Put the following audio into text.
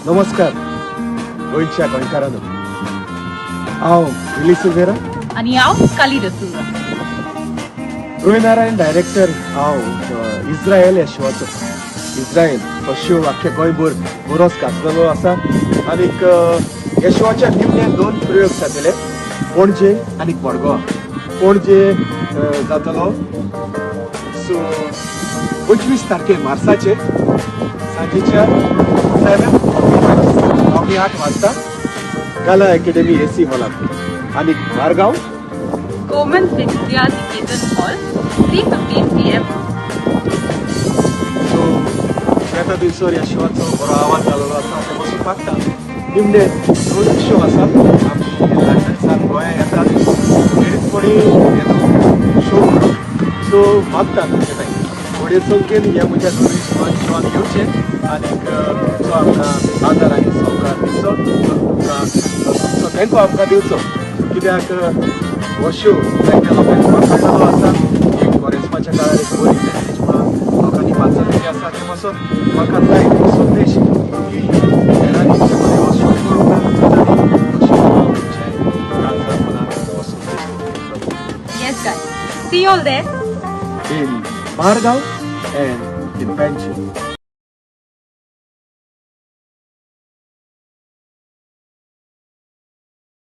नमस्कार गोंयच्या गोंयकारांनो. हांव विली सिल्वेरा. आनी हांव काली रसूजा. रवी डायरेक्टर हांव इस्रायल ह्या शोवाचो. इस्रायल हो शो आख्ख्या गोंयभर बरोच गाजलेलो आसा आनीक ह्या शोवाच्या निमणे दोन प्रयोग जातले, पणजे आनी मडगांव. पणजे जातलो सो 25 तारखे मार्साचे सांजेच्या 7, 7:45 वाजता कला अकॅडमी एसी हॉलात आनी Margao Gomant Vidya Niketan hall, 3:15 p.m. So येता थंयसर ह्या शोवाचो बरो आवाज जालेलो आसा. ते बसून मागता निमणे दोन शो आसा. आमी लंडनसान गोंया येतात खेरीतपणी शो करूंक. सो मागता तुमचे कडेन व्हडे संख्येन ह्या म्हज्या दोनूय शोवाक येवचे आनीक तुमचो आमकां आदार आनी सहकार दिवचो, तुमकां तुमचो तेंको आमकां दिवचो, कित्याक हो शो जायत्या लोकांनी वापरलेलो आसा. एक कोरेस्माच्या काळार एक बरी मॅसेज म्हणून लोकांनी वाचलेली आसा. ते पासून म्हाका जाय हो संदेश की हेरांनी जे कोणी हो शो करूंक ना तांणी हो शो तुमचे काळजात मनात हो संदेश दिवचो. Yes guys, see you all there. In Margao and in Panjim.